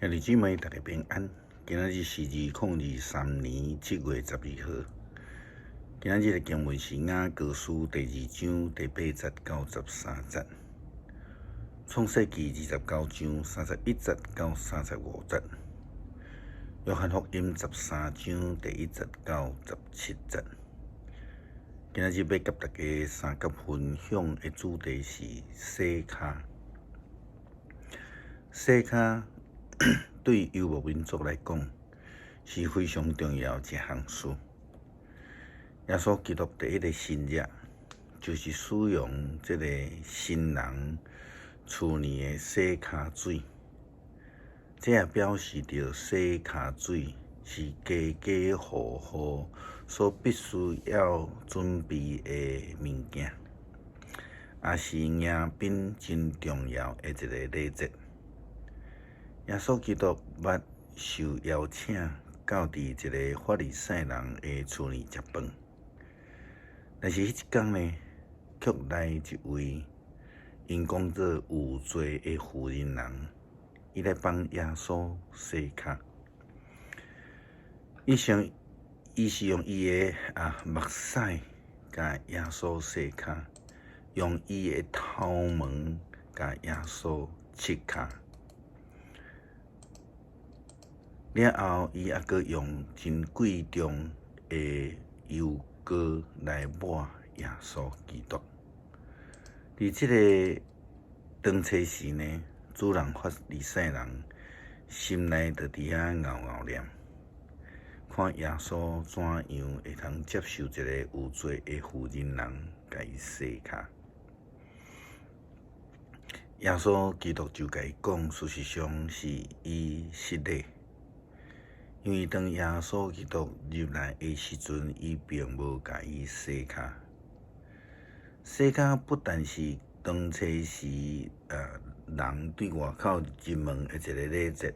兄弟姊妹，大家平安。今仔日是2023年7月12號。今仔日的經文是雅各書第二章第八節到13節，創世記29章31節到35節，約翰福音13章第1節到17節。今仔日欲佮大家相佮分享的主題是洗跤。洗跤對遊牧民族來講是非常重要一項事。耶穌基督第一个神跡，就是使用這个新人厝內的洗跤水。這也表示著洗跤水是家家戶戶所必須要準備的物件，也是迎賓真重要的一个禮節。耶穌基督捌受邀請到佇一个法利賽人的厝內食飯，但是彼一工呢，卻來一位𪜶講做有罪的婦人人，伊來幫耶穌洗跤。伊想，伊是用伊的目屎共耶穌洗跤，用伊的頭毛共耶穌拭跤。了後，伊猶閣用真貴重的油膏來抹耶穌基督。佇這个當初時呢，主人法利賽人心內就佇遐敖敖念，看耶穌怎樣會通接受一个有罪的婦人人共伊洗跤。耶穌基督就共伊講，事實上是伊失禮。因為當耶穌基督入來的時陣，伊並無共伊洗跤。洗跤不但是當初時人對外口入門的一个禮節，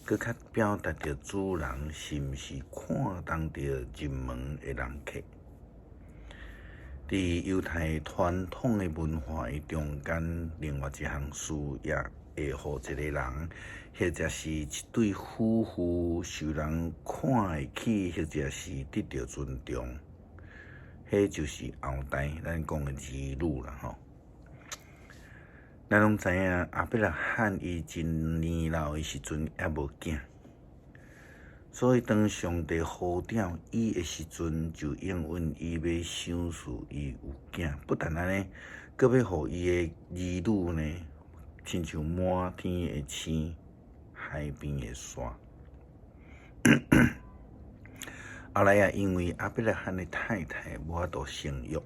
閣較表達著主人是毋是看重著入門的人客。佇猶太傳統的文化的中間，另外一項事也會予一个人，或者是一對夫婦受人看會起，或者是得著尊重，彼就是後代，咱講的兒女啦吼。咱攏知影，亞伯拉罕伊真年老的時陣猶無囝，所以當上帝呼召伊的時陣，就應允伊欲賞賜伊有囝。不但按呢，閣欲予伊的兒女呢，親像滿天的星，海邊的沙。後來啊，因為亞伯拉罕的太太無法度生育，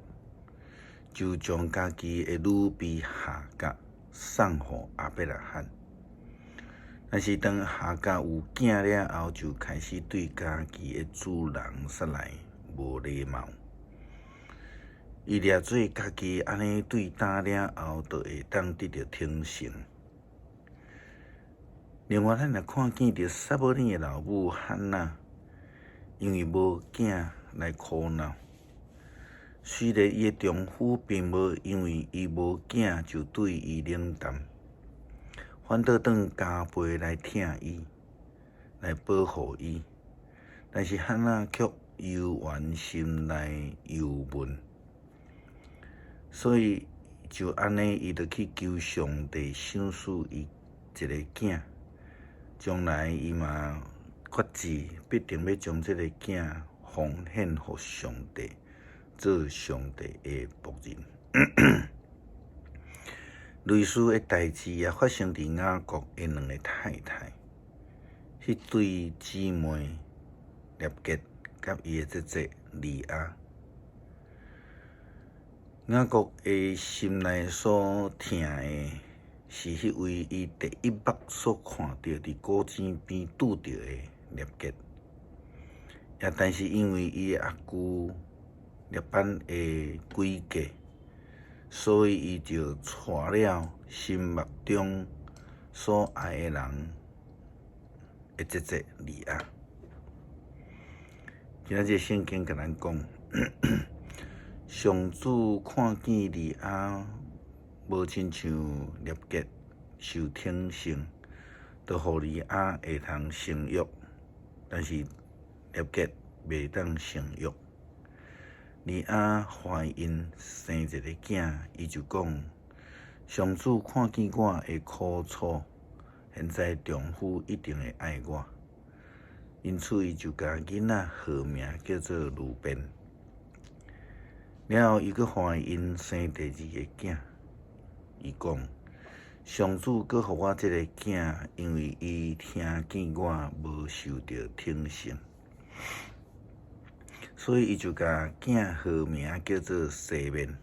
就將家己的女婢夏甲送予亞伯拉罕。但是當夏甲有囝了後，就開始對家己的主人撒萊無禮貌。伊掠做家己按呢對待了後，就會當得著挺成。另外，咱也看見著撒母耳的老母漢娜，因為無囝來苦惱。雖然伊的丈夫並無因為伊無囝就對伊冷淡，反倒當加倍來疼伊，來保護伊，但是漢娜卻猶原心內憂悶，所以就按呢，伊就去求上帝賞賜伊一个囝。將來伊嘛決志，必定欲將這个囝奉獻予上帝，做上帝的僕人。類似的代誌也發生佇雅各的兩个太太，彼對姊妹利百加佮伊的姐姐利亞。雅各的心內所疼的，是彼位伊第一目所看著佇古井邊拄著的利百加，也但是因為伊的阿舅拉班的詭計，所以伊就娶了心目中所愛的人的姐姐利亞。今仔日聖經共咱講，上主看見利亞無親像利百加受挺成，就予利亞會通生育，但是立結袂當生育。利亞懷孕生一个囝，伊就講：上主看見我的苦楚，現在丈夫一定會愛我。因此，伊就共囡仔號名叫做流便。了後，伊閣懷孕生第二个囝，伊講：上主閣予我這个囝，因為伊聽見我無受著懲懲，所以伊就共囝號名叫做西緬。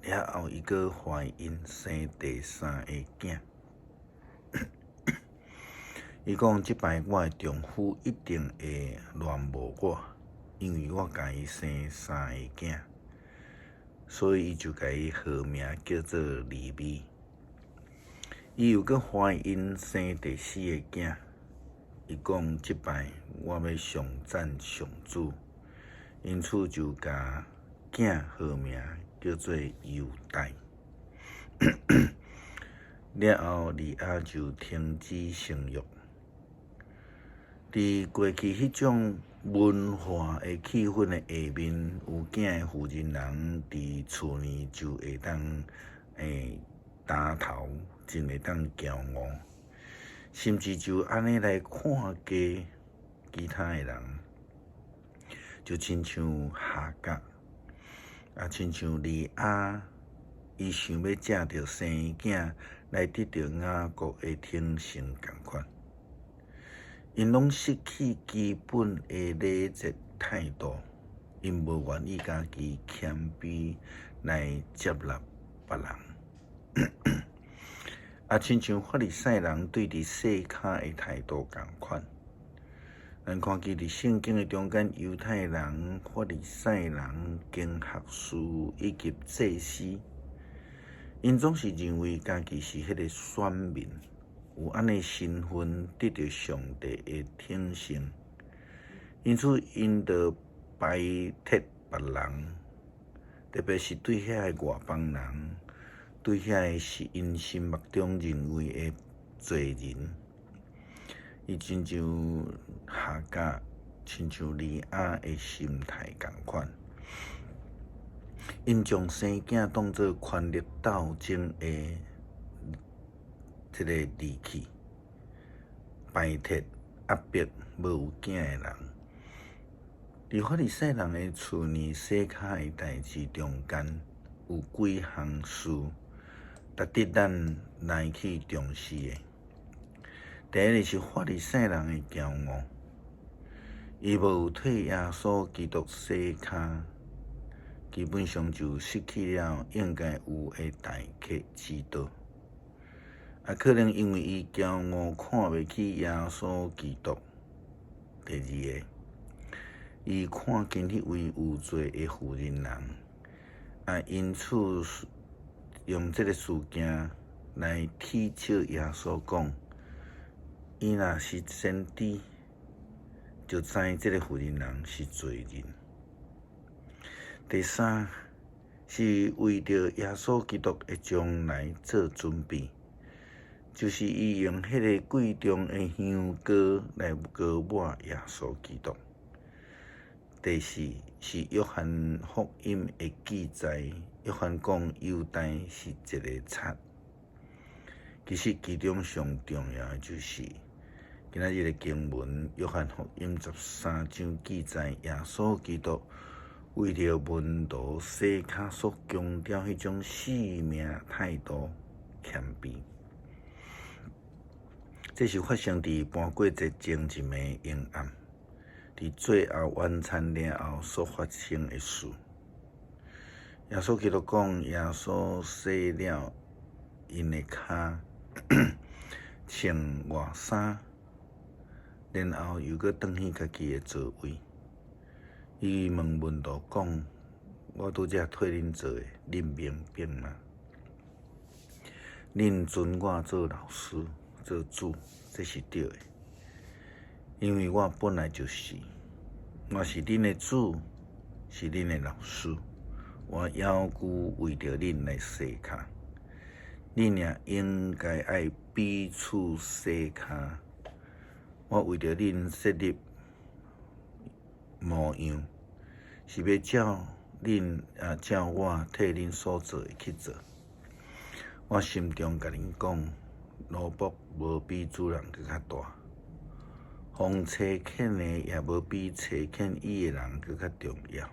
了後，伊閣懷孕生第三个囝。伊講：這擺我的丈夫一定會戀慕我，因為我共伊生三个囝，所以伊就共伊號名叫做利未。伊又閣懷孕生第四个囝，伊講：這擺我欲頌讚上主，因此就共囝號名叫做猶大。了後，利亞就停止生育。佇過去彼種文化的氣氛的下面，有囝的婦人人佇厝內就會當擔頭，真會當驕傲，甚至就按呢來看低其他的人，就親像夏甲，啊，親像利亞，伊想欲藉著生囝來得著雅各的寵幸仝款。𪜶攏失去基本的禮節態度，𪜶無願意家己謙卑來接納別人。啊，親像法利賽人對佇洗跤的態度仝款。咱看見佇聖經的中間，猶太人、法利賽人、經學士以及祭司，𪜶總是認為家己是彼个選民。有按呢身份得著上帝的寵幸，因此𪜶就排斥別人，特別是對遐个外邦人，對遐个是𪜶心目中認為的罪人，伊親像夏甲，親像利亞的心態仝款，𪜶將生囝當做權力鬥爭的這个利器，排斥壓迫無有囝的人。佇法利賽人的厝內洗跤的代誌中間，有幾項事值得咱來去重視的。第一个是法利賽人的驕傲，伊無有替耶穌基督洗跤，基本上就失去了應該有的待客之道。啊，可能因為伊驕傲，看袂起耶穌基督。第二个，伊看見彼位有罪的婦人人，啊，因此用這个事件來恥笑耶穌講，伊若是先知，就知這个婦人人是罪人。第三，是為著耶穌基督的將來做準備。就是伊用彼个貴重的香膏來膏抹耶穌基督。第四是約翰福音的記載，約翰講猶大是一个賊。其實其中上重要的就是今仔日的經文，約翰福音13章記載耶穌基督為著門徒洗跤所強調彼種生命態度謙卑。這是發生佇盤粿節前一暝昏暗，佇最後晚餐了後所發生的事。耶穌基督講，耶穌洗了𪜶的跤，穿外衫，然後又閣轉去家己的座位。伊問門徒講：我拄才替恁做的，恁明白嗎？恁尊我做老師、做主，這是對的，因為我本來就是，我是恁的主，是恁的老師，我猶舊為著恁來洗跤，恁也應該愛彼彼此洗跤。我為著恁設立模樣，是欲照恁啊，照我替恁所做的去做。我心中共恁講，奴僕無比主人閣較大，奉差遣的也無比差遣伊的人閣較重要。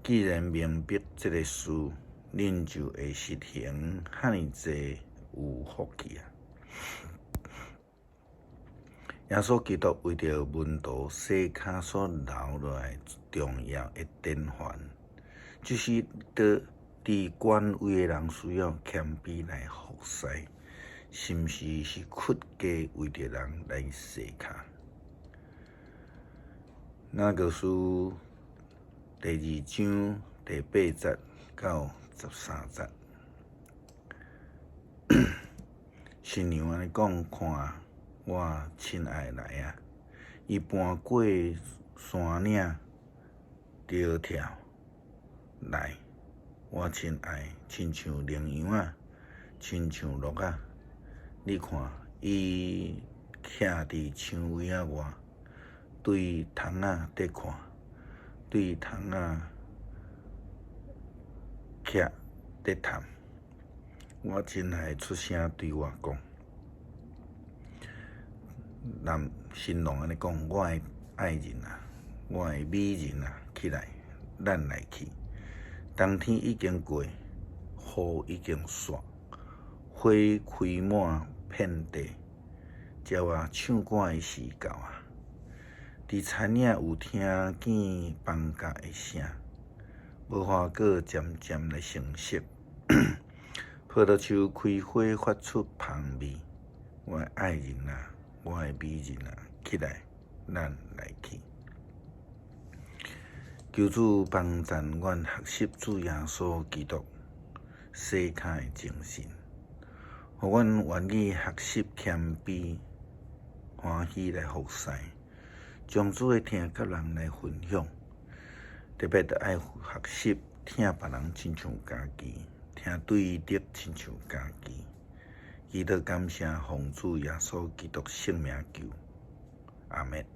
既然明白這个事，恁就會實行遐爾濟有福氣啊！耶穌基督為著門徒洗跤所留落來重要的典範，就是佇佇權位的人需要謙卑來服侍，甚至是屈家為著人來洗跤。雅各書第二章第八節到13節，新娘按呢講，看我親愛來啊！伊攀過山嶺，跳跳來。我親愛，親像羚羊仔，親像鹿仔。你看，伊徛佇牆圍仔外，對窗仔佇看，對窗仔徛佇探。我親愛出聲對我講。男新郎按呢講，我的愛人啊，我的美人啊，起來，咱來去。冬天已經過，雨已經煞，花開滿遍地，鳥仔唱歌的時到啊！佇田野有聽見放角的聲，無花果漸漸來成熟，葡萄樹開花發出芳味。我的愛人啊，我的美人啊，起來，咱來去。求主幫贊阮學習主耶穌基督洗跤的精神，予阮願意學習謙卑，歡喜來服侍，將主的疼佮人來分享。特別著愛學習疼別人親像家己，疼對敵親像家己。祈禱感謝奉主耶穌基督聖名求，阿們。